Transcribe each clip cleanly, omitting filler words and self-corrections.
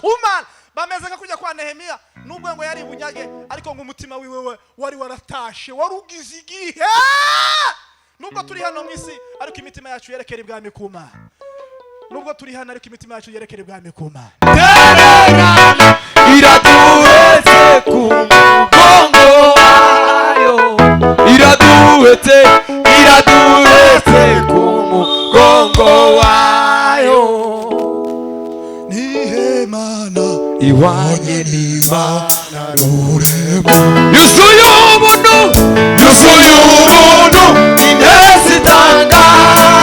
Ku Mana bameze nka kujya kwa Nehemiya, nubwo ngo yari bunyage, ariko ngo umutima wiwe we wari waratashe, wari ugize igihe. Nubwo turi hano mu isi, ariko imitima yacu yerekera ibwami ku Mana. Nubwo turi hano, ariko imitima yacu yerekera ibwami ku Mana. Iraduhetse ku mugongo wayo, iraduhetse, iraduhetse ku mugongo wayo. Nihemana Iwanye n'Imana Rurema yuzuye ubuntu, yuzuye ubuntu, ineza itangaje.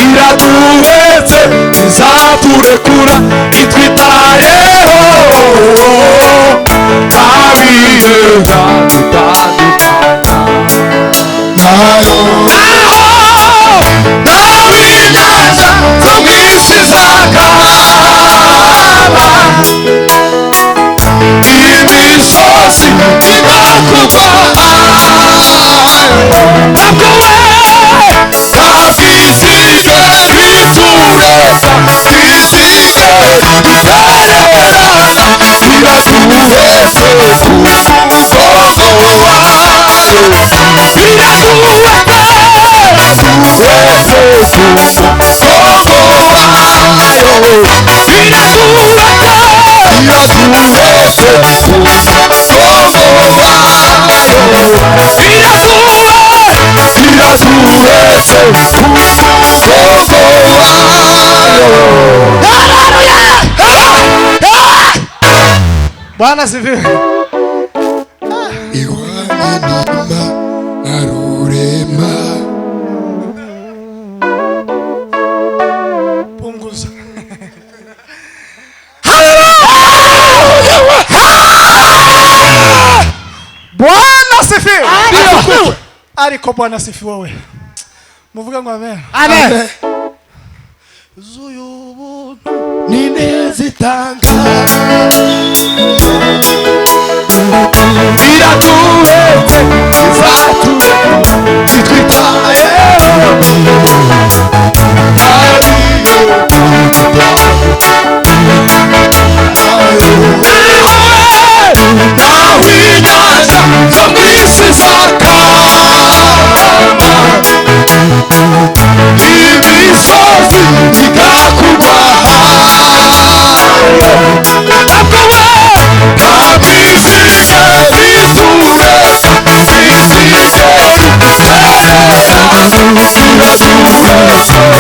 Iraduhetse, izaturekura, itwitayeho, ntabihe dutandukana Nayo. Nawe inyanja zo mu isi zakama, imisozi igakugwa, ntabwo we ntabwo izigera itureka, izigera idutererana. Iraduhetse ku mugongo wayo, iraduhetse, iraduhetse ku mugongo wayo, iraduhetse, iraduhetse ku mugongo wayo, iraduhetse, iraduhetse ku mugongo wayo. Bwana asifiwe. Iwanjye n'Imana Rurema. Punguza. Bwana asifiwe. Ariko Bwana asifiwe we. Muvuga ngo amen. Amen. Zuyu ubuntu N'ineza itanga Iraduhetse, izaturekura, itwitayeho, nawe inyanja zo mu isi zakama, imisozi igakugwa, ntabwo we ntabwo izigera itureka, izigera idutererana. Iraduhetse ku mugongo wayo,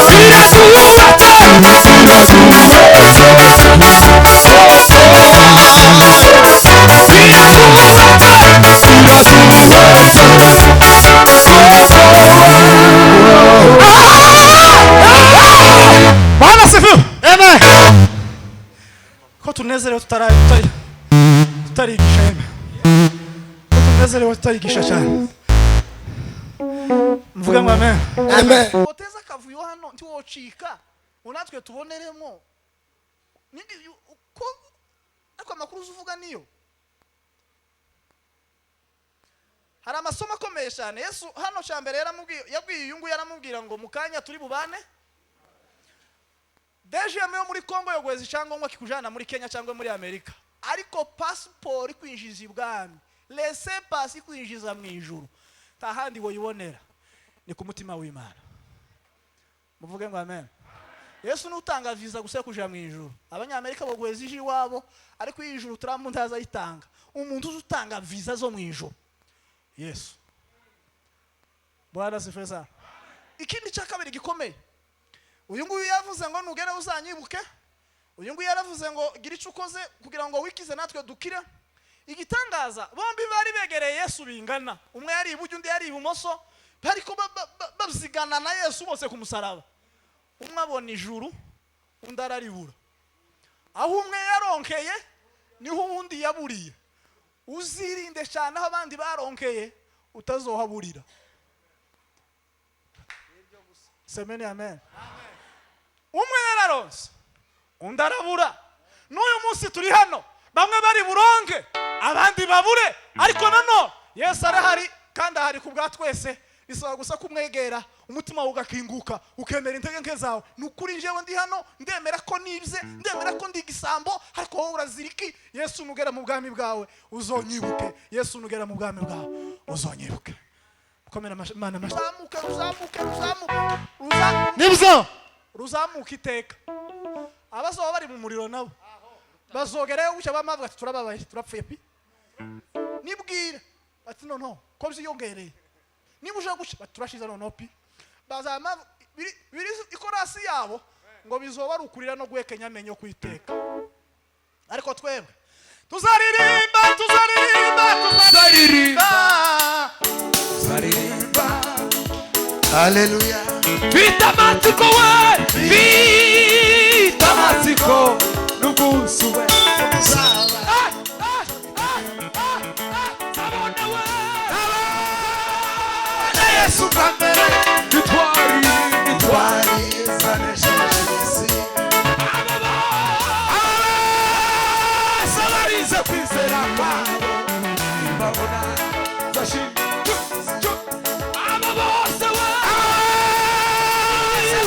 iraduhetse, iraduhetse ku mugongo wayo, iraduhetse, iraduhetse ku mugongo wayo. Bwana asifiwe. Amen. Ko tunezerewe tutarigisha yeme. Ko tunezerewe tutarigisha cyane. Mvuga ngo amen. Amen. Oteza akavuyo hano ntiwocika ngo natwe tuboneremo. Nindi ko ariko amakuru uvuga niyo. Hari amasomo akomeye cyane Yesu hano cya mbere yaramubwiye, yabwiye uyu nguyu, yaramubwira ngo mu kanya turi bubane. DGM yo muri Kongo yoguheza icyangombwa kikujana muri Kenya cyangwa muri Amerika, ariko pasiporo ikwinjiza ibwami, laissez passer ikwinjiza mu ijuru, nta handi woyibonera, ni ku mutima w'Imana. Muvuge ngo amen. Yesu nutanga visa gusa yo kuja mu ijuru. Abanyamerika boguheza ije iwabo, ariko iyi ijuru Trump ntazayitanga. Umuntu uzi utanga visa zo mu ijuru, Yesu. Bwana asifiwe sana. Ikindi cya kabiri gikomeye, uyu nguyu yavuze ngo nugere uzanyibuke. Uyu nguyu yaravuze ngo gira icyo ukoze kugira ngo wikize natwe dukire. Igitangaza, bombi bari begereye Yesu bingana, umwe yari iburyo undi yari ibumoso, bariko bazigana na Yesu bose ku musaraba. Umwe abona ijuru, undi araribura. Aho umwe yaronkeye niho uwundi yaburiye. Uzirinde cyane aho abandi baronkeye utazohaburira. Semeni amen. Umwe yararonse, undi arabura. N'uyu munsi turi hano, bamwe bari buronke, abandi babure, ariko nanone Yesu arahari kandi ahari ku bwa twese. Bisaba gusa kumwegera, umutima wawe ugakinguka, ukemera intege nke zawe. Ni ukuri, njyewe ndi hano, ndemera ko nibye, ndemera ko ndi igisambo, ariko wowe uraziriki. Yesu, nugera mu bwami bwawe uzonyibuke. Yesu, nugera mu bwami bwawe uzonyibuke. Komera Imana amashyi. Ruzamuke, ruzamuke, ruzamuke, Nibyo. ruzamuke iteka. Abazoba bari mu muriro nabo bazogerayo gutya, bamavuga ati: "Turababaye, turapfuye pi." Nibwira ati: "Noneho ko byiyongereye, niba uje gutya," bati: "Turashize noneho pi." Bazama biri ikorasi yabo ngo bizoba ari ukurira no guhekenya amenyo kwiteka. Ariko twebwe tuzaririmba, tuzaririmba, tuzaririmba. Tuzaririmba. Haleluya. Mfite amatsiko we, mfite amatsiko n'ubwuzu we. Uzaba. Ah, ah, ah, ah, ah, Nzabona we. Na Yesu bwa mbere. Nitwari, nitwari. Twari zanesheje isi. Aba bose barize kwizera kwabo, nimbabona nzashima. Aba bose we,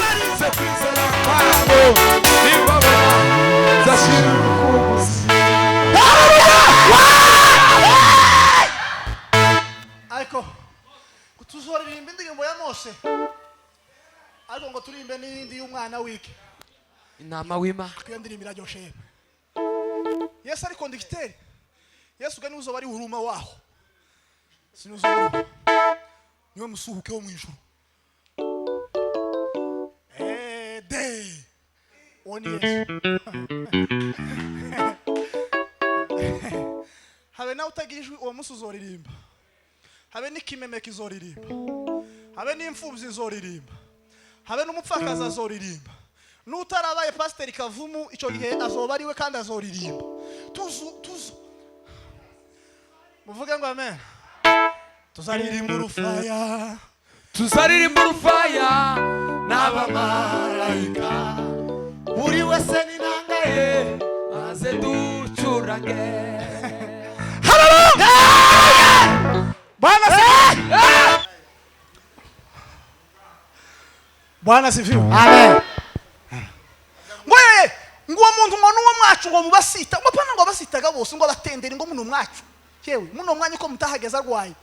barize kwizera kwabo, nimbabona nzashima ubusa. Ariko tuzoririmba indirimbo ya Mose, ariko ngo turirimbe n'iyindi y'umwana w'ike. Intama w'Imana. Iyo ndirimbo iraryoshe yemwe. Yesu ari conducteur. Yesu ubwe niwe uzoba ari huruma waho, sinuzoba uriho, niwe musuhuke wo mu ijuru. Ede uwo ni Yesu. Habe nawe utagira ijwi, uwo munsi uzoririmba. Habe n'ikimeme kizoririmba, habe n'imfubyi izoririmba, habe n'umupfakazi azoririmba, n'utarabaye pasiteri Kavumu icyo gihe azoba ari we kandi azoririmba. Tuzu tuzu, muvuge ngo amen. Tuzaririmba urufaya. Tuzaririmba urufaya n'abamarayika, buri wese n'inanga ye, maze ducurange. Bwana sifiwe! Bwana sifiwe! Amen. Ngo ye, ngo uwo muntu ngo nuwo mwacu, ngo mubasita, ngo pana, ngo abasitaga bose, ngo abatenderi, ngo muno mwacu yewe, muno mwanya uko mutahageze arwaye,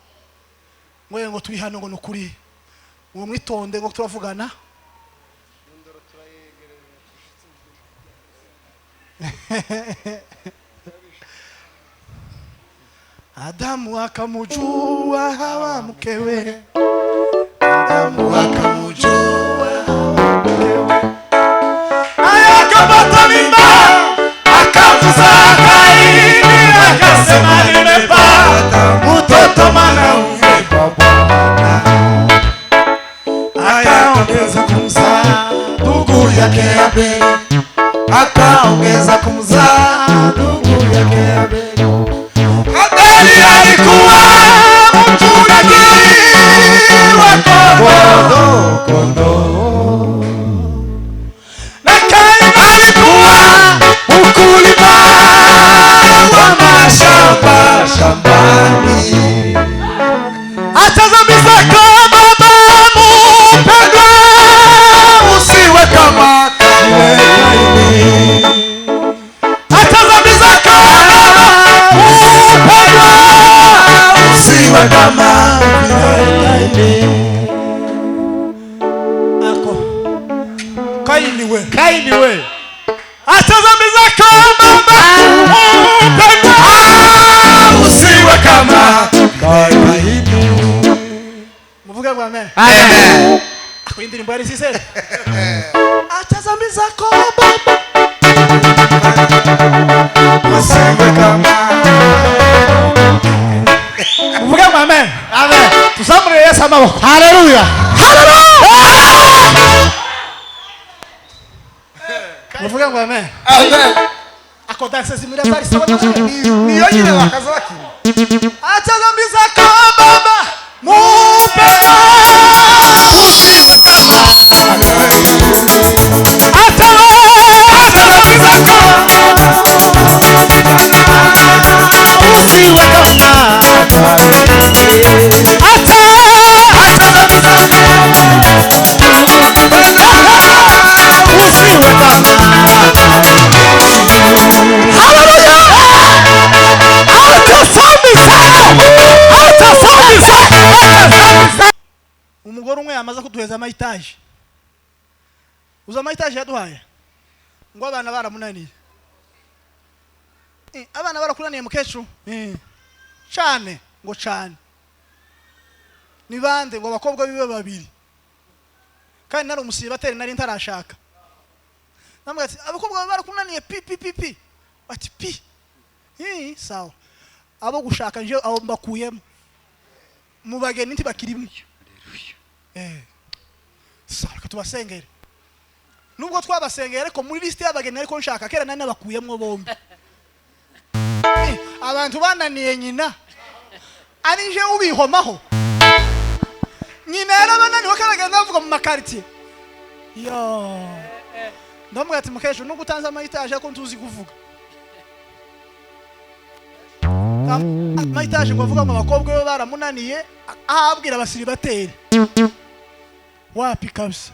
ngo ye, ngo turi hano, ngo nukuri uwo mwitonde, ngo turavugana. Adamu akamujua Hawa mkewe. Adamu akamujua Hawa mkewe, naye akapata mimba, akamzaa Kaini, akasema: "Nimepata mtoto mwanaume kwa Bwana." Akaongeza kumzaa ndugu yake Abeli, akaongeza kumzaa ndugu yake Abeli. Abeli alikuwa mchungaji wa kondoo, kondoo, na Kaini alikuwa mkulima wa mashamba shambani. Acha dhambi zako baba mpendwa, usiwe kama Kaini. Acha dhambi zako baba mpendwa, usiwe kama Kaini. Ako Kaini we. Kaini we. Acha dhambi zako baba mpendwa, usiwe kama Kaini. Muvuge ngo amen. Amen. Ako indirimbo yari sisere. Acha dhambi zako baba. Usiwe kama. Muvuge ngo amen. Amen. Tuzamurire Yesu amaboko. Haleluya. Muvuge ngo amen. Amen. Ako danse zimira bari sawa. Niyo nyine bakaza bakina. Acha dhambi zako baba mpendwa, Usiwe kama acha Acha dhambi zako, Usiwe kama acha, acha dhambi. Umugore umwe yamaze kuduheza amayitaje. Uzi amayitaje yaduhaye? Ngo abana baramunaniye. Abana barakunaniye mukecuru? Cane ngo cane. Ni bande? Ngo abakobwa biwe babiri. Kandi nari umusibateri, nari ntarashaka. Namwe ati abakobwa barakunaniye pi pi pi pi. Ati pi. Sawa. Abo gushaka nje abo mbakuyemo. Mu bageni ntibakirimo. Sawa, reka tubasengere. Nubwo twabasengeye, ariko muri lisite y'abageni ariko nshaka kera nari nabakuyemo bombi. Abantu bananiye nyina ari nje ubihomaho. Nyina yarabananiwe, karagenda bavuga mu makaritiye. Yo, ndamubwira ati mukecuru, nubwo utanze amayitaje ariko ntuzi kuvuga amayitaje. Ngo avuga ngo abakobwa be baramunaniye, ahabwira abasiribateri. Wapi kabisa.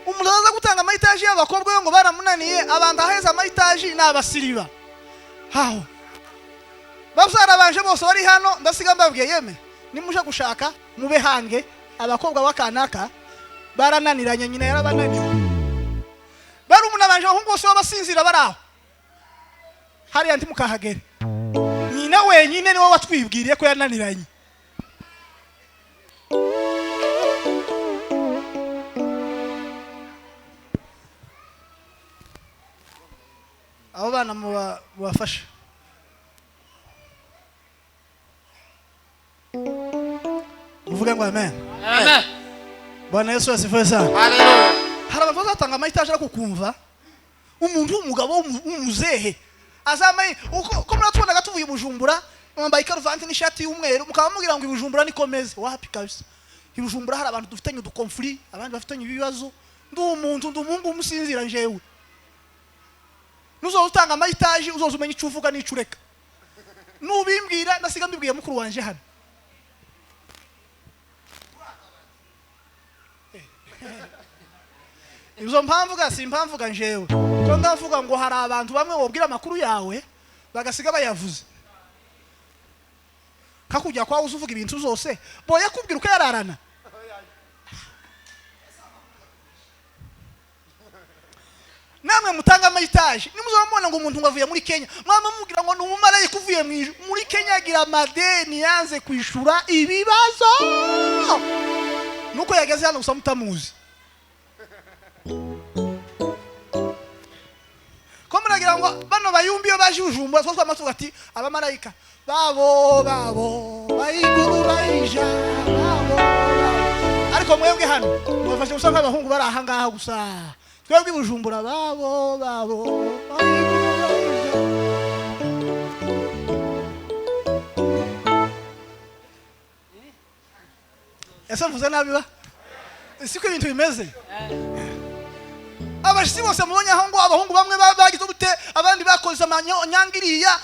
Umuntu aza gutanga amayitaje y'abakobwa be ngo baramunaniye, abantu aheza amayitaje ni abasiriba. Haho babyara banje bose bari hano, ndasiga mbabwiye: yeme, nimuje gushaka mube hange, abakobwa bakanaka barananiranye, nyina yarabananiwe. Barumuna banje abahungu bose babasinzira bari aho hariya, ntimukahagere. Nyina wenyine niwe watwibwiriye ko yananiranye. Abo bana mubafashe, muvuge ngo amen. Amen. Bwana Yesu asifiwe sana. Hallelujah. Hari abantu bazatanga amayitaje, ariko ukumva umuntu w'umugabo w'umuzehe azamaye uko muratubonaga tuvuye i Bujumbura, mwambaye ikaruvati n'ishati y'umweru, mukaba mubwira ngo i Bujumbura nikomeze. Wapi kabisa. I Bujumbura hari abantu dufitanye uduconflits, abandi bafitanye ibibazo. Ndi umuntu, ndi umuhungu w'umusinzira njewe. Nuzoza utanga amayitaje, uzoza umenya icyo uvuga n'icyo ureka. Nubimbwira, ndasiga mbibwiye mukuru wanje hano. Izo mpamvu ga si impamvu ga njewe ko ndavuga ngo hari abantu bamwe wobwira amakuru yawe bagasiga bayavuze. Kakujya kwawe uza uvuga ibintu zose, boye kubwira uko yararana. Namwe mutanga amayitaje, nimuzaba mubona ngo umuntu ngo avuye muri Kenya, mwaba mubwira ngo ni umumarayika uvuye mu ijuru. Muri Kenya agira amadeni yanze kwishura, ibibazo nuko yageze hano gusa mutamuzi. Ko muragira ngo bano bayumbi iyo baje Bujumbura, two twama tuvuga ati abamarayika babo babo bayiguru bayija babo babo. Ariko mwebwe hano mubafashe gusa nk'abahungu bari aha ngaha gusa. Twebwe i Bujumbura babo babo bayiguru bayija. Ese mvuze nabi ba? Siko ibintu bimeze? Abashitsi bose mubonye aho ngo abahungu bamwe bagize gute, abandi bakoze amanyangiriya,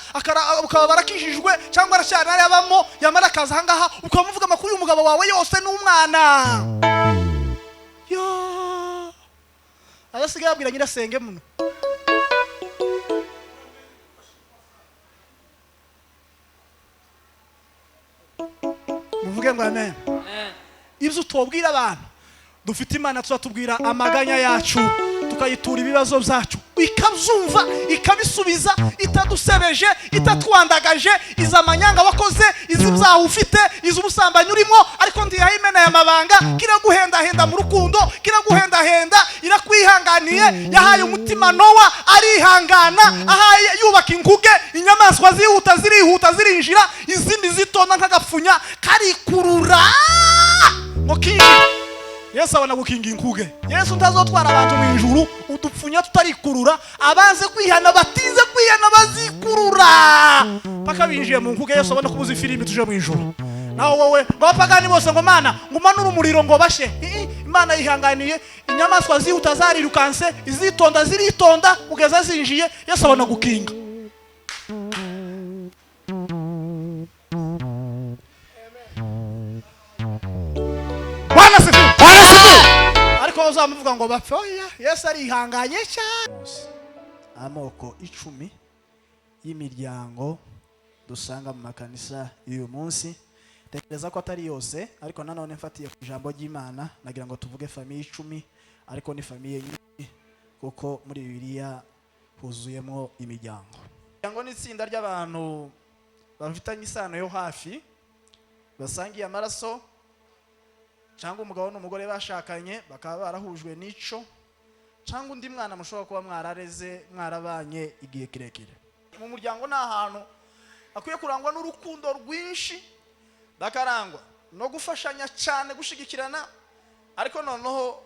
ukaba barakijijwe cyangwa aracyari arabamo, yamara akaza aha ngaha ukaba muvuga amakuru y'umugabo wawe yose n'umwana. Yo, abasigaye babwira nyirasenge muno. Muvuge ngo amen. Ibyo utobwira abantu, dufite Imana tuzatubwira amaganya yacu, tukayitura ibibazo byacu, ikabyumva, ikabisubiza, itadusebeje, itatwandagaje. Izi amanyanga wakoze, izi ibyaha ufite, izi ubusambanyi urimo, ariko ndiyahimena aya mabanga. Kiraguhendahenda mu rukundo, kiraguhendahenda, irakwihanganiye. Yahaye umutima Nowa arihangana, ahaye yubaka inkuge. Inyamaswa zihuta zirihuta zirinjira, izindi zitonda nk'agapfunya karikurura ngo kinjire. Yesu abona gukinga inkuge. Yesu ntazotwara abantu mu ijuru udupfunya tutarikurura. Abanze kwihana, batinze kwihana, bazikurura paka binjiye mu nkuge. Yesu abona kubuza ifirimbi tuje mu ijuru. Naho wowe ngo abapagani bose ngo Mana ngo umanure umuriro ngo bashe. Imana yihanganiye inyamaswa zihuta zarirukanse, izitonda ziritonda kugeza zinjiye. Yesu abona gukinga. Bwana asifiwe. Bwana asifiwe. Ariko uzamuvuga ngo bapfe, oya, Yesu arihanganye cyane. Amoko 10 y'imiryango dusanga mu makanisa y'uyu munsi. Tekereza ko atari yose, ariko nanone mfatiye ku ijambo ry'Imana, nagira ngo tuvuge famille 10, ariko ni famille nyinshi, kuko muri Bibiliya huzuyemo imiryango. Umuryango ni itsinda ry'abantu bafitanye isano yo hafi, basangiye amaraso, cyangwa umugabo n'umugore bashakanye bakaba barahujwe n'ico, cyangwa undi mwana mushobora kuba mwarareze, mwarabanye igihe kirekire. Mu muryango ni ahantu hakwiye kurangwa n'urukundo rwinshi, bakarangwa no gufashanya cyane, gushyigikirana, ariko noneho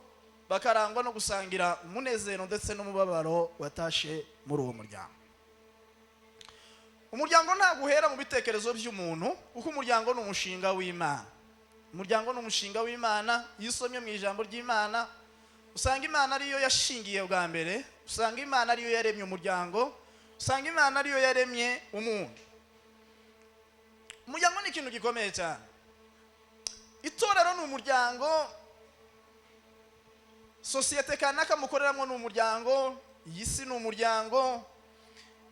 bakarangwa no gusangira umunezero ndetse n'umubabaro watashe muri uwo muryango. Umuryango ntabwo uhera mu bitekerezo by'umuntu, kuko umuryango ni umushinga w'Imana. Umuryango ni umushinga w'Imana. Iyo usomye mu ijambo ry'Imana, usanga Imana ariyo yashingiye bwa mbere, usanga Imana ariyo yaremye umuryango, usanga Imana ariyo yaremye umuntu. Umuryango ni ikintu gikomeye cyane. Itorero ni umuryango, sosiyete kanaka mukoreramo ni umuryango, iyi si ni umuryango.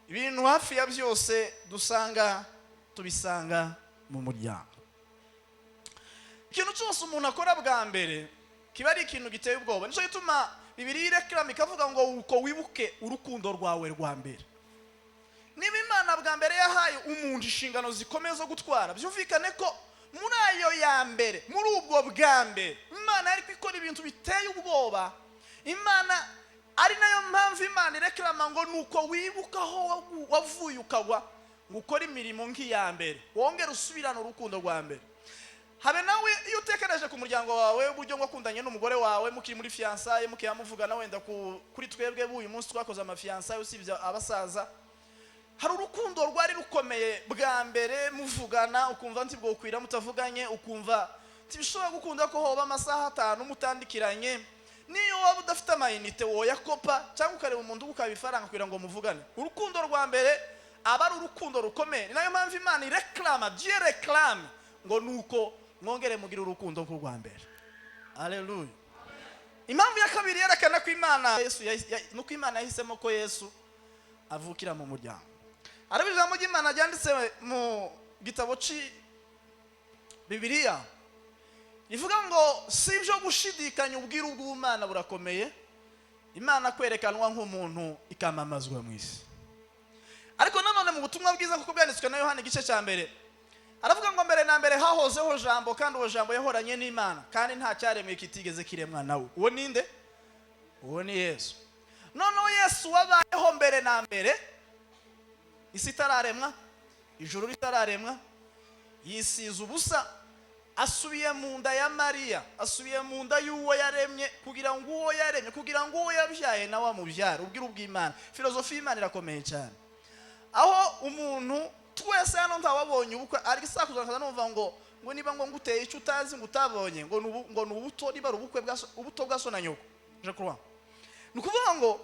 Ibintu hafi ya byose dusanga, tubisanga mu muryango. Ikintu cyose umuntu akora bwa mbere kiba ari ikintu giteye ubwoba. Nicyo gituma Bibiliya irekarama ikavuga ngo uko wibuke urukundo rwawe rwa mbere. Niba Imana bwa mbere yahaye umuntu inshingano zikomeye zo gutwara, byumvikane ko muri ayo ya mbere, muri ubwo bwa mbere, Imana yari ikora ibintu biteye ubwoba. Imana, ari nayo mpamvu Imana irekarama ngo nuko wibuka aho wavuye ukagwa, ngo ukore imirimo nk'iya mbere, wongere usubirane urukundo rwa mbere. Habe nawe iyo utekereje ku muryango wawe, uburyo ngo wakundanye n'umugore wawe mukiri muri fiançailles, mukiya muvugana, wenda kuri twebwe b'uyu munsi twakoze amafiançailles, usibye abasaza, hari urukundo rwari rukomeye bwa mbere muvugana, ukumva ntibwokwira mutavuganye, ukumva ntibishobora gukunda ko hoba amasaha 5 mutandikiranye. Niyo waba udafite amayinite, woyakopa cyangwa ukareba umuntu ukaba ifaranga kugira ngo muvugane. Urukundo rwa mbere aba ari urukundo rukomeye. Ni nayo mpamvu Imana ireklama, Dieu réclame ngo nuko mwongere mugire urukundo nk'urwa mbere. Aleluya! Impamvu ya kabiri yerekana ko Imana Yesu, nuko Imana yahisemo ko Yesu avukira mu muryango. Ariko ijambo ry'Imana ryanditse mu gitabo ci Bibiliya rivuga ngo si ibyo gushidikanya, ubwiru bw'Imana burakomeye, Imana kwerekanwa nk'umuntu ikamamazwa mu isi. Ariko nanone mu butumwa bwiza kuko bwanditswe na Yohani, igice cya 1, aravuga ngo mbere na mbere hahozeho Jambo, kandi uwo Jambo yahoranye n'Imana, kandi nta cyaremwe kitigeze kiremwa nawe. Uwo ninde? Uwo ni Yesu. Noneho Yesu wabayeho mbere na mbere, isi itararemwa, ijuru ritararemwa, yisize ubusa, asubiye mu nda ya Mariya, asubiye mu nda y'uwo yaremye, kugira ngo uwo yaremye, kugira ngo uwo yabyaye nawe amubyare. Ubwiru bw'Imana, filozofi y'Imana irakomeye cyane, aho umuntu twese hano ntawabonye ubukwe, ari isakuza nkaza numva ngo niba ngo nguteye icyo utazi, ngo utabonye, ngo ni ubuto, niba ari ubukwe bwa ubuto bwa so na nyoko, je crois. Ni ukuvuga ngo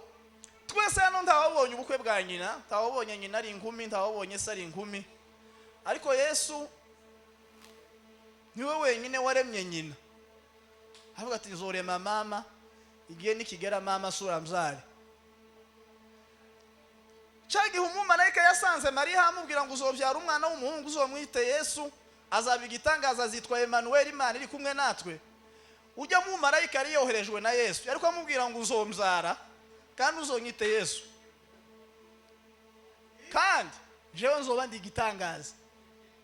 twese hano ntawabonye ubukwe bwa nyina, ntawabonye nyina ari inkumi, ntawabonye se ari inkumi. Ariko Yesu niwe wenyine waremye nyina, avuga ati nzorema mama igihe nikigera, mama sura mzare. Cya gihe umumarayika yasanze Mariya amubwira ngo uzobyara umwana w'umuhungu, uzomwite Yesu, azaba igitangaza, azitwa Emmanuel, Imana iri kumwe natwe. Ujya mu marayika yari yoherejwe na Yesu, ariko amubwira ngo uzombyara kandi uzonyite Yesu, kandi jewe nzoba ndi igitangaza,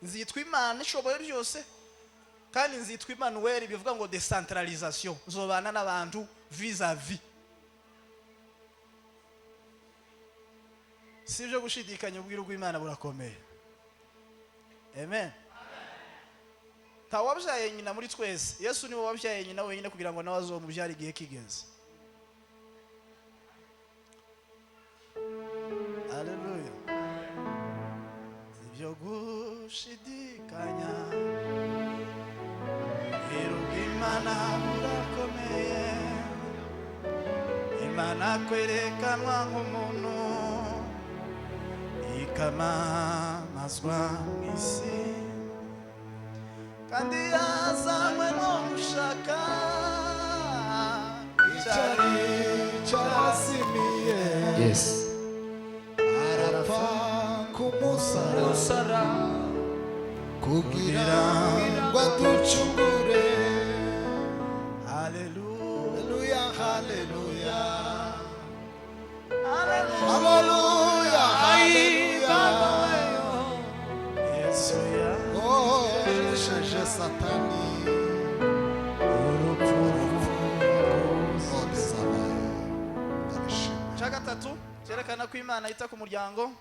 nzitwa Imana ishoboye byose, kandi nzitwa Emmanuel, bivuga ngo décentralisation, nzobana n'abantu vis-à-vis. Si ibyo gushidikanya, ubwiru bw'Imana burakomeye. Amen. Ntawabyaye nyina muri twese, Yesu niwe wabyaye nyina wenyine, kugira ngo nawe azomubyare igihe kigeze. Aleluya! Ibyo gushidikanya, ubwiru bw'Imana burakomeye, Imana kwerekanwa nk'umuntu ikamamazwa mu isi, kandi yazanywe no gushaka Icyari cyarazimiye. Yes. Arapfa ku musaraba. Kugira ngo aducungure. Haleluya. Haleluya, haleluya, haleluya, haleluya. Yesu ya Oh, yesheje Satani. urupfu. None zabaye, barishimye. Cya gatatu cyerekana ko Imana yita ku muryango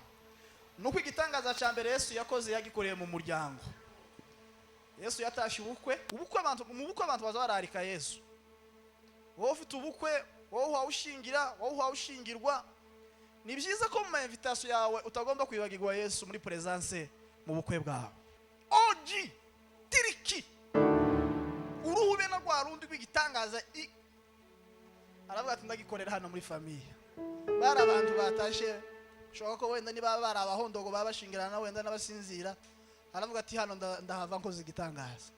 ni uko igitangaza cya mbere Yesu yakoze yagikoreye mu muryango. Yesu yatashye ubukwe. Ubukwe, abantu mu bukwe, abantu baza bararika Yesu. Wowe ufite ubukwe, wowe uhawe ushingira, wowe uhawe ushingirwa, ni byiza ko mu ma invitation yawe utagomba kwibagirwa Yesu muri presence mu bukwe bwawe. Oji tiriki uruhu be na rwa rundi rw'igitangaza, aravuga ati: "Ndagikorera hano muri famille." Bari abantu batashe, bishoboka ko wenda niba bari abahondogo baba bashingirana, wenda n'abasinzira. Aravuga ati: "Hano ndahava nkoze igitangaza."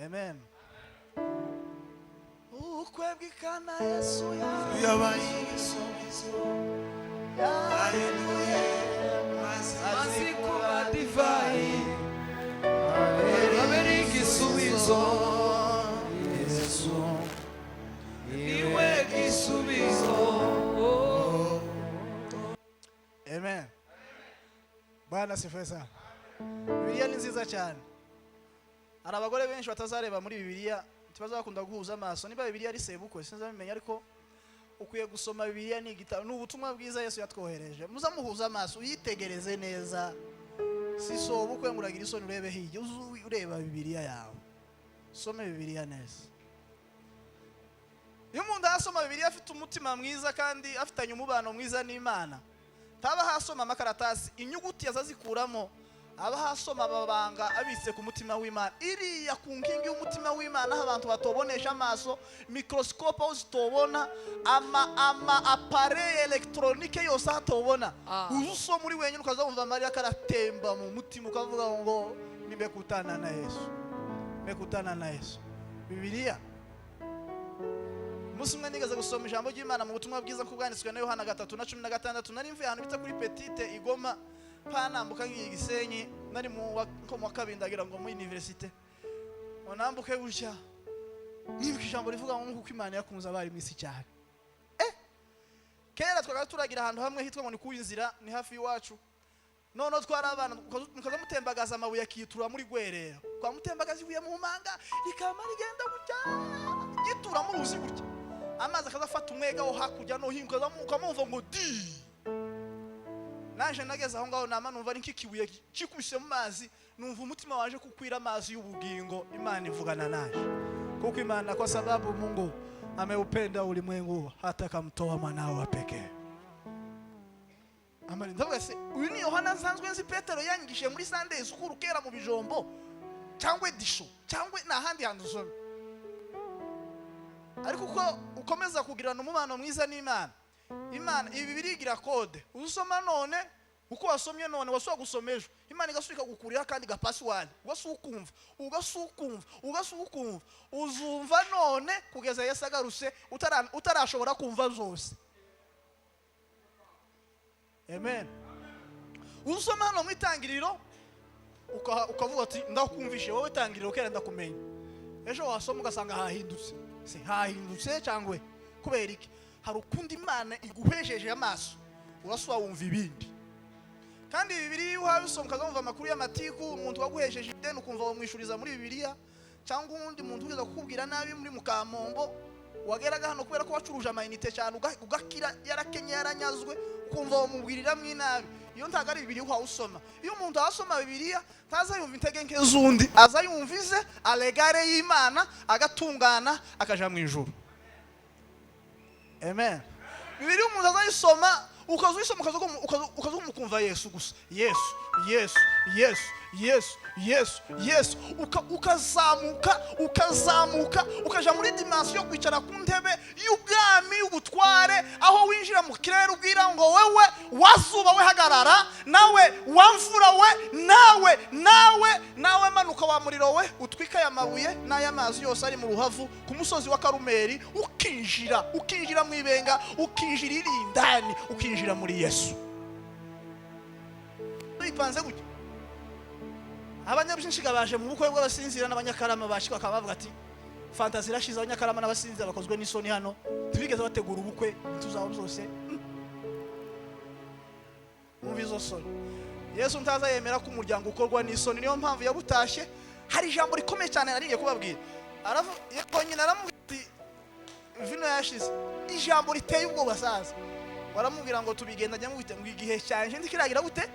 Amen. Ubukwe bw'Ikana, Yesu yabaye igisubizo, yahinduye Amazi kuba divayi, abera igisubizo. Yesu Niwe gisubizo. Amen. Bwana asifiwe sana. Bibiliya ni nziza cyane. Hari abagore benshi batazareba muri Bibiliya, ntibazakunda guhuza amaso. Niba Bibiliya ari sebukwe, sinzabimenya, ariko ukwiye gusoma Bibiliya. Ni igitabo, ni ubutumwa bwiza Yesu yatwohereje. Muza muhuza amaso, uyitegereze neza. Si sobukwe ngo uragira isoni urebe hirya. Uze ureba Bibiliya yawe, usome Bibiliya neza. Iyo umuntu asoma Bibiliya afite umutima mwiza kandi afitanye umubano mwiza n'Imana, ntaba hasoma amakaratasi, inyuguti azazikuramo, aba hasoma amabanga abitse ku mutima w'Imana, iriya ku nkingi y'umutima w'Imana, aho abantu batobonesha amaso, microscope aho zitobona, ama appareil électronique yose aho atobona. Uza usoma uri wenyine, ukaza wumva amarira karatemba mu mutima, ukavuga ngo: "Nimekutana na Yesu, nimekutana na Yesu." Bibiliya, umunsi umwe nigeze gusoma ijambo ry'Imana mu butumwa bwiza ko bwanditswe na Yohana 3:16. Nari mvuye ahantu bita kuri Petite Igoma, panambuka ngiye Gisenyi. Nari nko mu wa kabiri, ndagira ngo muri université, ngo nambuke gutya, nibuka ijambo rivuga ngo: "Nk'uko Imana yakunze abari mu isi cyane." Kera twakaga turagira ahantu hamwe hitwa ngo ni ku inzira, ni hafi y'iwacu. Noneho twari abana, mukaza mutembagaza amabuye akitura muri Gwerero, kwa mutembagaza ibuye mu manga, rikama rigenda gutya, gitura mu ruzi gutya, amazi akaza afata umwega wo hakurya no hino, ukamumva ngo di. Naje nageze aho ngaho, nama numva ari nk'ikibuye kikubise mu mazi, numva umutima waje kukwira amazi y'ubugingo. Imana ivugana naje, kuko Imana, kwa sababu Mungu ameupenda ulimwengu hata akamtoa mwanawe wa pekee. Amari ndavuga: "Se uyu ni Yohana nsanzwe nzi, Petero yanyigishije muri Sunday school kera mu bijombo, cyangwa disho, cyangwa ni ahandi hantu usome?" Ariko uko ukomeza kugirana umubano mwiza n'Imana, Imana ibi birigira code. Usoma none, uko wasomye none, wasubira gusoma ejo, Imana igasubika gukurira kandi gapassword, ugasukumva, ugasukumva, ugasukumva. Uzumva none kugeza Yesu agarutse utarashobora kumva zose. Amen. Usoma hano mu Itangiriro, ukavuga ati: "Ndakumvishe wowe Tangiriro kera, ndakumenya." Ejo wasoma ugasanga hahindutse. Se hahindutse cyangwa kubera iki? Hari ukundi Imana iguhejeje amaso, urasuba wumva ibindi. Kandi Bibiliya, iyo uhawe usoma, ukazumva amakuru y'amatiku, umuntu waguhesheje ideni ukumva wamwishuriza muri Bibiliya, cyangwa uwundi muntu ugeza kukubwira nabi muri Mukamombo, wageraga hano kubera ko wacuruje amayinite cyane, ugakira, yarakenye, yaranyazwe, ukumva wamubwiriramo inabi. Iyo ntabwo ari Bibiliya uhawe usoma. Iyo umuntu asoma Bibiliya, ntaza yumva intege nke z'undi, aza yumva ize alegare y'Imana, agatungana, akaja mu ijuru. Amen. Bibiliya umuntu azayisoma, ukaza uyisoma, ukaza umukumva Yesu gusa, Yesu, Yesu, Yesu, Yesu, Yesu, Yesu. Ukazamuka, ukazamuka, ukaja muri dimension yo kwicara ku ntebe y'ubwami, y'ubutware, aho winjira mu kirere, ubwira ngo: "Wewe wazuba we, hagarara! Nawe wamvura we, nawe, nawe, nawe manuka! Wa muriro we, utwika aya mabuye n'ay'amazi yose ari mu ruhavu ku musozi wa Karumeri." Ukinjira, ukinjira mu ibenga, ukinjira iri indani, ukinjira muri Yesu. Bipanze gutya. Abanyabyinshi baje mu bukwe bw'abasinzira n'abanyakarama bashika bakaba bavuga ati fanta zirashize, abanyakarama n'abasinzira bakozwe n'isoni hano, tubigeze bategura ubukwe tuzaba byose. Umva izo soni. Yesu ntaza yemera ko umuryango ukorwa n'isoni, niyo mpamvu yabutashye. Hari ijambo rikomeye cyane nariye kubabwira. Nyina aramubwira ati vino yashize. Ijambo riteye ubwoba saza. Baramubwira ngo tubigendanye mubite ngo igihe cyanje ndikiragira gute?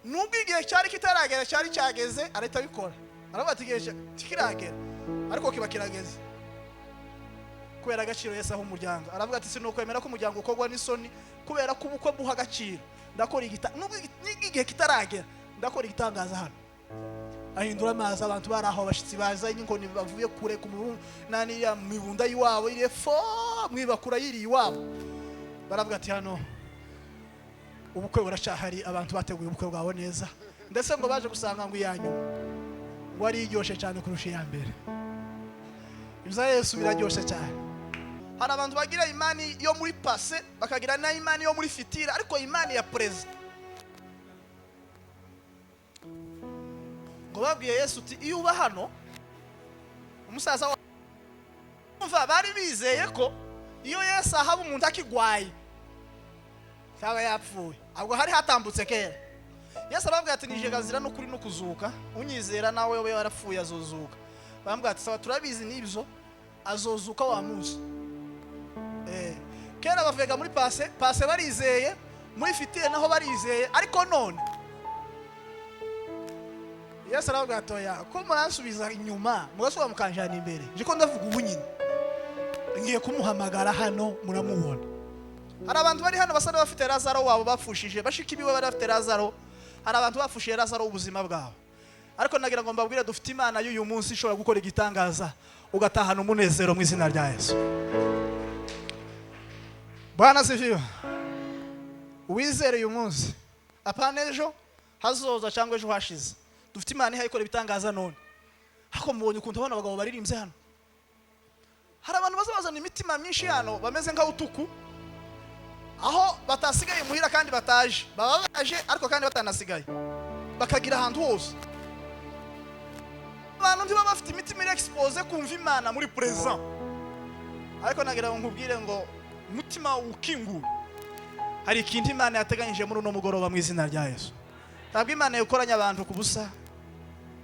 Nubwo igihe cyari kitaragera cyari cyageze arahita abikora. Aravuga ati igihe kiragera ariko kiba kirageze. Kubera agaciro Yesu aho umuryango. Aravuga ati sinokwemera ko umuryango ukorwa n'isoni kubera ko ubukwe buha agaciro. Ndakora nubwo igihe kitaragera ndakora igitangaza hano. Ahindura amazi, abantu bari aho abashitsi bazanye inkoni bavuye kure ku nani ya mibunda yiwabo iri fo mwibakura yiri iwabo. Baravuga ati hano ubukwe buracahari, abantu bateguye ubukwe bwabo neza. Ndetse ngo baje gusanga ngo iyanyu ngo ari iryoshe cyane kurusha iya mbere. Ibya Yesu biraryoshe cyane. Hari abantu bagira imani yo muri passé bakagira na imani yo muri future, ariko imani ya present. Ngo babwiye Yesu uti iyo uba hano umusaza umva bari bizeye ko iyo Yesu ahaba umuntu akigwaye cyangwa yapfuye ahubwo hari hatambutse kera. Yesu arababwira ati nije gazira n'ukuri no kuzuka, unyizera nawe we warapfuye azozuka. Bambwira ati sawa turabizi nibyo azozuka wa munsi. Kera bavuga muri passé, passé barizeye, muri future naho barizeye, ariko none Yesu arababwira ati oya ko muransubiza inyuma mugasubira mukanjana imbere, nje ko ndavuga ubu nyine ngiye kumuhamagara hano muramubona. Hari abantu bari hano basa n'abafite Lazaro wabo bapfushije, bashiki biwe bari bafite Lazaro. Hari abantu bapfushije Lazaro ubuzima bwabo, ariko nagira ngo mbabwire dufite Imana y'uyu munsi ishobora gukora igitangaza ugatahana umunezero mu izina rya Yesu. Bwana sifiwe. Uwizere uyu munsi, apana ejo hazoza cyangwa ejo hashize. Dufite Imana ihaye ikora ibitangaza none. Hako mubonye ukuntu abana abagabo baririmbye hano. Hari abantu bazabazana imitima myinshi hano bameze nka utuku, aho batasigaye muhira kandi bataje, baba baje ariko kandi batanasigaye, bakagira ahantu hose. Abantu ntiba bafite imitima iri expose kumva Imana muri present. Ariko nagira ngo nkubwire ngo umutima ukingura. Hari ikintu Imana yateganyije muri uno mugoroba mu izina rya Yesu. Ntabwo Imana yakoranya abantu ku busa.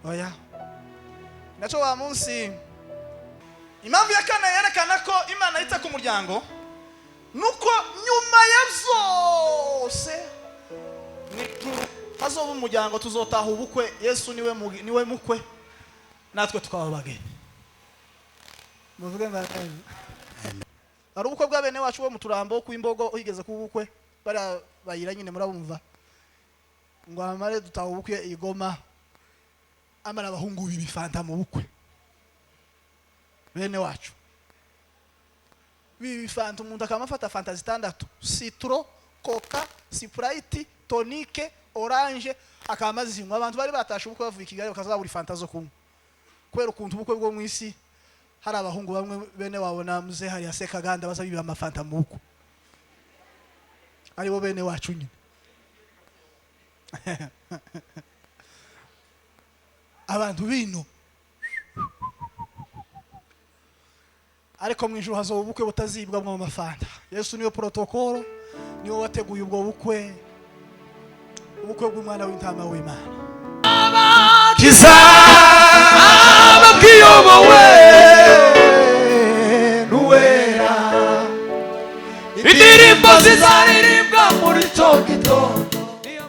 Oya. Nacyo wa munsi impamvu ya kane yerekana ko Imana yita ku muryango nuko nyuma ya byose hazoba umuryango, tuzotaha ubukwe. Yesu niwe mukwe, natwe tukaba abageni. Muvuge ngo amen. Hari ubukwe bwa bene wacu bo mu Turambo kw'Imbogo higeze kuba ubukwe, bari bayira nyine murabumva ngo amare dutaha ubukwe igoma, amara abahungu bibifanta mu bukwe bene wacu bibifanta. Umuntu akamafata fanta zitandatu, citro, coca, sprite, tonique, orange, akamazinywa. Abantu bari batashe ubukwe bavuye i Kigali bakazabura fanta zo kunywa kubera ukuntu ubukwe bwo mu isi hari abahungu bamwe bene wabo na muze hari Sekaganda baza biba amafanta mu bukwe, aribo bene wacu nyine. Abantu bino ariko mu ijuru hazoba ubukwe butazibwa mu mafanta. Yesu niwe protocol, niwe wateguye ubwo bukwe, ubukwe bw'umwana w'intama w'Imana. Kiza ababwiyobowe n'uwera, indirimbo zizaririmbwa muri cyo gitondo. Niya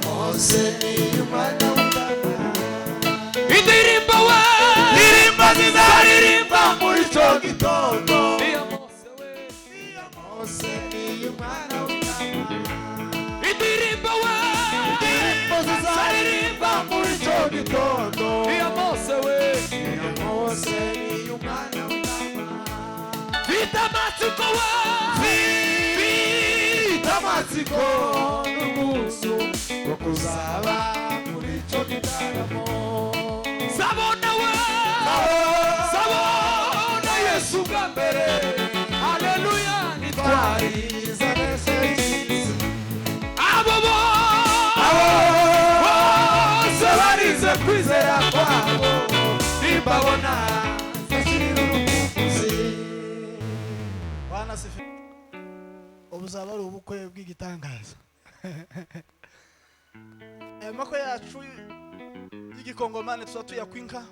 Mose n'Umwana w'Imana, indirimbo we, indirimbo zizaririmbwa muri cyo gitondo. Niya Mose n'Umwana w'Imana, indirimbo we, indirimbo zizaririmbwa muri cyo gitondo. Niya Mose we, Niya Mose n'Umwana w'Imana. Vita matsiko we, vita matsiko n'umunsi wo kuzaba muri cyo gitaramo. Sabona we, sabona Yesu bwa mbere. Haleluya, nitwariza nese. Abo Nzamubona nzashira urukumbuzi. Bwana asifiwe. Ubu buzaba ari ubukwe bw'igitangaza. Aya makwe yacu y'igikongomani tuza tuyakwa inka,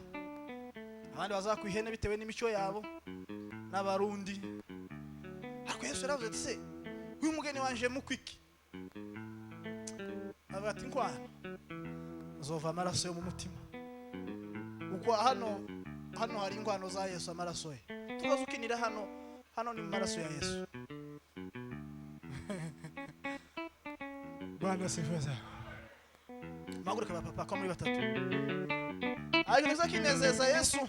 abandi bazakwa ihene bitewe n'imico yabo n'Abarundi. Ariko Yesu yaravuze ati: "Se uyu mugeni wanje mukwiki?" Avuga ati: "Inkwano zova amaraso yo mu mutima." Uko hano, hano hari inkwano za Yesu, amaraso ye. Tubaze ukinira hano, hano ni mu maraso ya Yesu. Bwana asifiwe sana. Muhaguruke ba papa ko muri batatu. Ariko niza kinezeza Yesu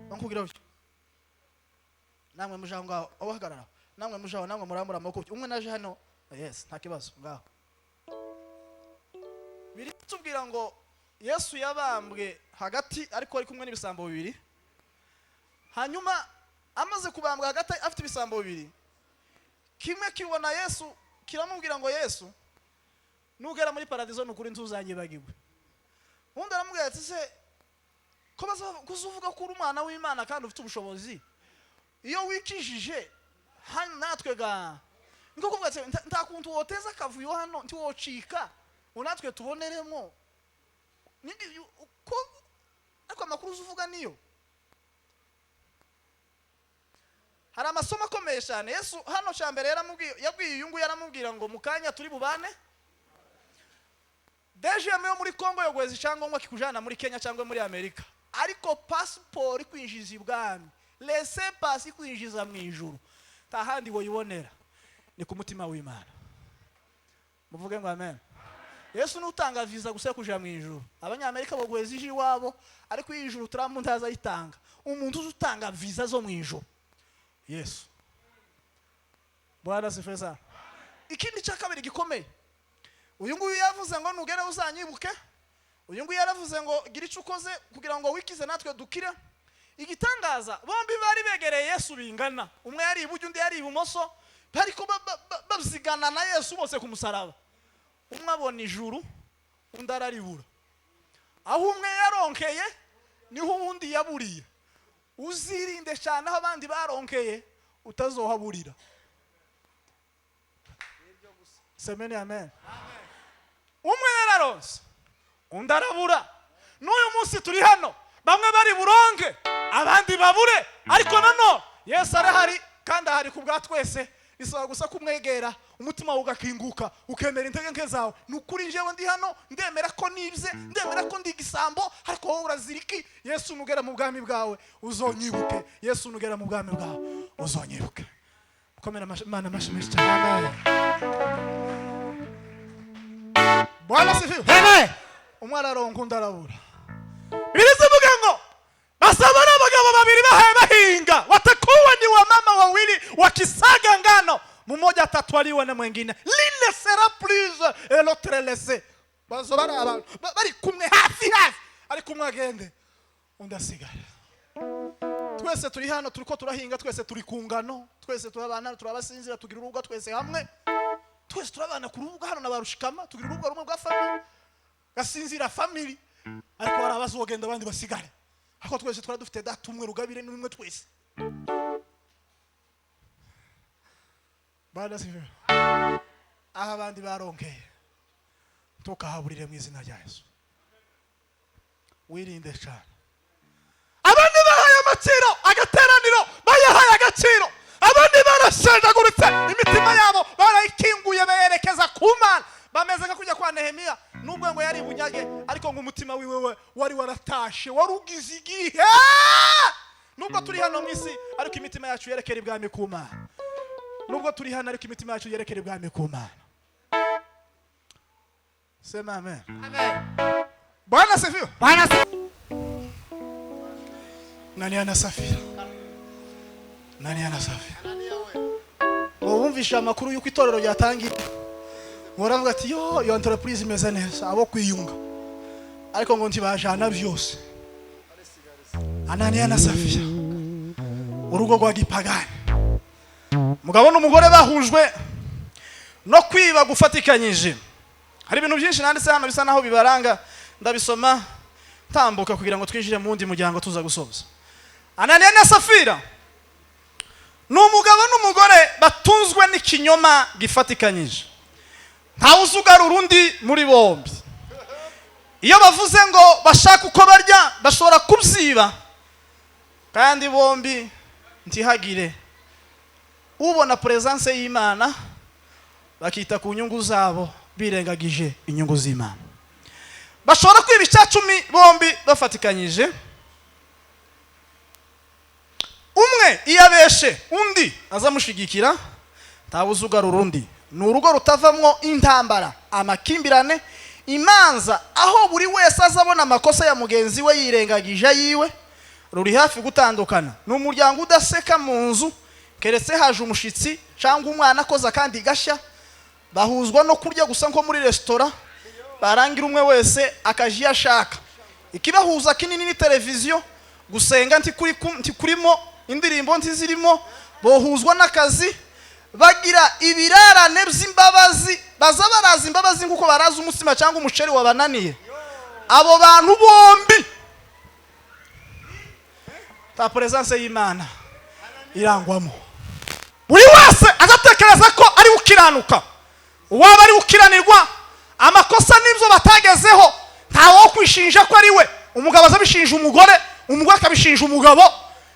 bakubwira gutyo, namwe muje aho ngaho, aho hagarara, namwe muje aho, namwe murambura amaboko gutyo. Umwe naje hano, yes, nta kibazo. Ngaho biri tubwira ngo Yesu yabambwe hagati, ariko ari kumwe n'ibisambo bibiri. Hanyuma amaze kubambwa hagati afite ibisambo bibiri, kimwe kibona Yesu kiramubwira ngo: "Yesu, nugera muri paradizo, ni ukuri ntuzanyibagirwe." Undi aramubwira ati: "Se ko uvuga ko uri umwana w'Imana kandi ufite ubushobozi, iyo wikijije hano natwe ga?" Niko kuvuga ati: "Nta kuntu woteza akavuyo hano, ntiwocika ngo natwe tuboneremo ko ariko amakuru uvuga niyo?" Hari amasomo akomeye cyane Yesu hano. Cya mbere yaramubwiye, yabwiye uyu nguyu, aramubwira ngo: "Mu kanya turi bubane." DGM yo muri Kongo yoguheza icyangombwa kikujana muri Kenya cyangwa muri Amerika, ariko pasiporo ikwinjiza ibwami, laissez-passer ikwinjiza mu ijuru, nta handi woyibonera, ni ku mutima w'Imana. Muvuge ngo amen. Yesu nutanga visa gusa yo kuja mu ijuru. Abanyamerika baguheza ije iwabo, ariko iyo ijuru Trump ntazayitanga. Umuntu uzi utanga visa zo mu ijuru, Yesu. Bwana asifiwe sana. Ikindi cya kabiri gikomeye, uyu nguyu yavuze ngo: "Nugere uzanyibuke." Uyu nguyu yaravuze ngo: "Gira icyo ukoze kugira ngo wikize natwe dukire." Igitangaza, bombi bari begereye Yesu bingana, umwe yari iburyo, undi yari ibumoso, bariko babyigana na Yesu bose ku musaraba. Umwe abona ijuru, undi araribura. Aho umwe yaronkeye niho uwundi yaburiye. Uzirinde cyane aho abandi baronkeye, utazohaburira. Semeni amen. Umwe yararonse, undi arabura. N'uyu munsi turi hano, bamwe bari buronke, abandi babure, ariko nanone Yesu arahari kandi ahari ku bwa twese. Bisaba gusa kumwegera, umutima wawe ugakinguka, ukemera intege nke zawe. Ni ukuri, njyewe ndi hano, ndemera ko nibye, ndemera ko ndi igisambo, ariko wowe urazira iki? Yesu, nugera mu bwami bwawe uzonyibuke. Yesu, nugera mu bwami bwawe uzonyibuke. Komera Imana amashyi menshi cyane. Bwana asifiwe. Umwe araronka, undi arabura. Birizivuga ngo basaba n'abagabo babiri bahaye bahinga, watakuwa ni wamama wawili wakisaga ngano, mmoja atatwaliwa na mwingine, l'une sera prise et l'autre laissée. Bazoba ari abantu bari kumwe hafi hafi, ariko umwe agende, undi asigara. Twese turi hano, turiko turahinga, twese turi ku ngano, twese turabana, turabasinzira, tugira urubuga twese hamwe, twese turabana ku rubuga hano na barushikama, tugira urubuga rumwe rwa family, gasinzira family. Ariko hari abazogenda, abandi basigare. Ariko twese twari dufite data umwe, Rugabire n'umwe twese. Bwana asifiwe. Aho abandi baronkeye ntukahaburire mu izina rya Yesu. Wirinde cyane. Abandi bahaye agaciro agateraniro, bayahaye agaciro. Abandi barashenjaguritse, imitima yabo barayikinguye, bayerekeza ku Mana, bameze nka kujya kwa Nehemiya. Nubwo ngo yari bunyage, ariko ngo umutima wiwe we wari waratashe, wari ugize igihe. Nubwo turi hano mu isi, ariko imitima yacu yerekera ibwami ku Mana. Nubwo turi hano, ariko imitima yacu yerekera ibwami ku Mana. Sema amen. Bwana asifiwe. Bwana. Nani na Safira? Nani na Safira? Ngo bumvishe amakuru y'uko itorero ryatangiye, ngo baravuga ati: "Yo, iyo entreprise imeze neza, abo kwiyunga." Ariko ngo ntibajana byose. Ananiya na Safira, urugo rwa gipagani, umugabo n'umugore bahujwe no kwiba gufatikanyije. Hari ibintu byinshi nanditse hano bisa naho bibaranga, ndabisoma. Tambuka kugira ngo twinjire mu wundi muryango tuza gusoza. Ananiya na Safira ni umugabo n'umugore batunzwe n'ikinyoma gifatikanyije. Ntawe uzugarura undi muri bombi. Iyo bavuze ngo bashaka uko barya, bashobora kubyiba, kandi bombi ntihagire ubona presence y'Imana, bakita ku nyungu zabo birengagije inyungu z'Imana. Bashobora kwiba 10% bombi bafatikanyije. Umwe iyo abeshe undi azamushigikira, ntawe uzugarura undi. Ni urugo rutavamwo intambara, amakimbirane, imanza, aho buri wese azabona amakosa ya mugenzi we yirengagije ayiwe. Ruri hafi gutandukana. Ni umuryango udaseka mu nzu keretse haje umushitsi cyangwa umwana akoze akandi gashya. Bahuzwa no kurya gusa nko muri resitora, barangira umwe wese akaja iyo ashaka. Ikibahuza kinini ni televiziyo. Gusenga ntikurimo, indirimbo ntizirimo. Bohuzwa n'akazi. Bagira ibirarane by'imbabazi, baza baraza imbabazi nk'uko baraza umutsima cyangwa umuceri wabananiye. Abo bantu bombi ta presence y'Imana irangwamo. Buri wese azatekereza ko ari ukiranuka, uwaba ari ukiranirwa amakosa n'ibyo batagezeho, ntawe wo kwishinja ko ari we. Umugabo azabishinja umugore, umugore akabishinja umugabo.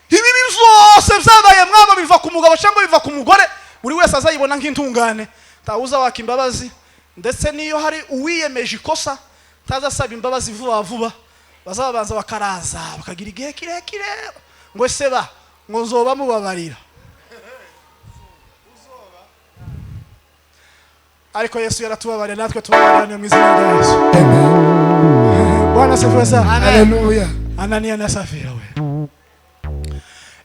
Ibibi byose byabaye mwabo biva ku mugabo cyangwa biva ku mugore. Buri wese azayibona nk'intungane, ntawuza waka imbabazi. Ndetse n'iyo hari uwiyemeje ikosa, ntazasaba imbabazi vuba vuba. Bazabanza bakaraza, bakagira igihe kirekire, ngo ese ba ngo nzoba mubabarira. Ariko Yesu yaratubabariye, natwe tubabarirane mu izina rya Yesu. Bwana asifiwe sana. Haleluya. Ananiya na Safira we.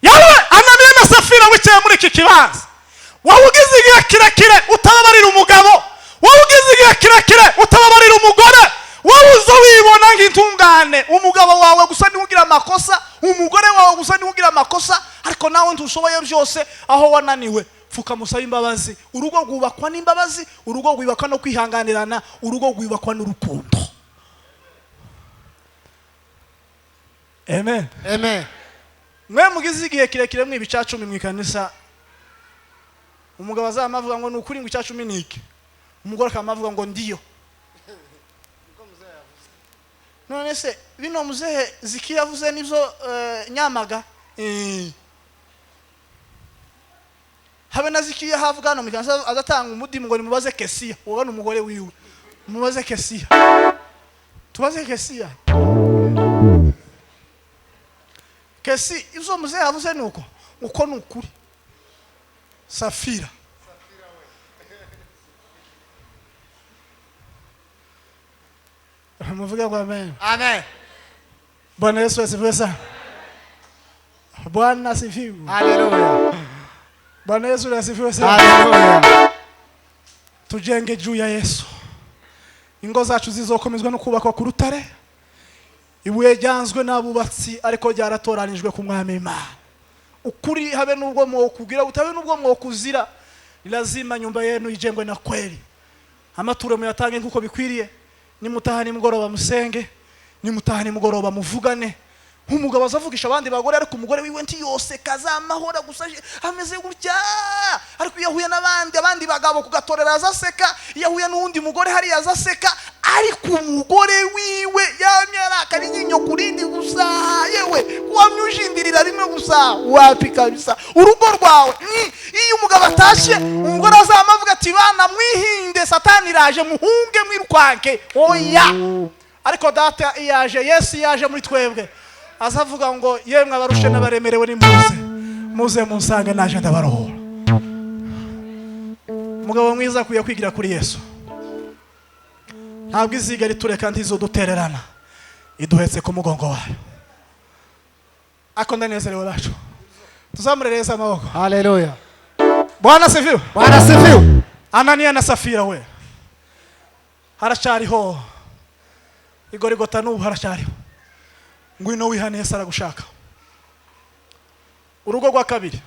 Yawe Ananiya na Safira wicaye muri iki kibanza, wowe ugize igihe kirekire utababarira umugabo, wowe ugize igihe kirekire utababarira umugore, wowe uza wibona nk'intungane. Umugabo wawe gusa niwe ugira amakosa, umugore wawe gusa niwe ugira amakosa, ariko nawe ntushoboye byose. Aho wananiwe, pfuka musabe imbabazi. Urugo rwubakwa n'imbabazi, urugo rwubakwa no kwihanganirana, urugo rwubakwa n'urukundo. Amen. Amen. Mwe mugize igihe kirekire mwiba 10% mu ikanisa, umugabo azama avuga ngo ni ukuri ngo 10% ni iki, umugore akama avuga ngo ndiyo. None se bino muzehe Ziki yavuze nibyo Nyamaga? Habe na Ziki yahavuga hano mu ikanisa azatanga umudimu ngo nimubaze Kesiya, uwo ni umugore wiwe, mubaze Kesiya, tubaze Kesiya. Kesi izo muzehe yavuze nuko uko ni ukuri. Safira muvuge ngo amen. Amen. Bwana Yesu asifiwe sana. Bwana asifiwe. Haleluya. Bwana Yesu asifiwe sana. Haleluya. Tujenge juu ya Yesu. Ingo zacu zizokomezwa no kubakwa ku rutare, ibuye ryanzwe n'abubatsi ariko ryaratoranijwe ku mwami Imana. Ukuri habe nubwo mwokugira utabe nubwo mwokuzira, lazima nyumba yenu ijengwe na kweli. Amaturo muyatange nkuko bikwiriye. Nimutaha nimugoroba musenge, nimutaha nimugoroba muvugane. Nk'umugabo azavugisha abandi bagore, ariko umugore wiwe ntiyose kazamahora gusa ameze gutya. Ariko iyo ahuye n'abandi, abandi bagabo kugatorera azaseka, iyo ahuye n'uwundi mugore hariya azaseka, ariko umugore wiwe yamye arakara inyo kurindi gusa. Yewe wamye ujindirira rimwe gusa, wapi kabisa urugo rwawe. Iyo umugabo atashe, umugore azama avuga ati bana mwihinde, satani iraje, muhunge mwirukwanke. Oya, ariko data iyaje, Yesu yaje muri twebwe, azavuga ngo yemwe abarushe n'abaremerewe nimuze, muze munsange naje ndabarohora. Umugabo mwiza akwiye kwigira kuri Yesu. Ntabwo izigera itureka, ntizodutererana, iduhetse ku mugongo wayo. Ako ndanezerewe bacu, tuzamurereza amaboko. Haleluya. Bwana asifiwe. Bwana asifiwe. Ananiya na Safira we, haracyariho igorigota n'ubu haracyariho. Ngwino wihane, Yesu aragushaka. Urugo rwa kabiri,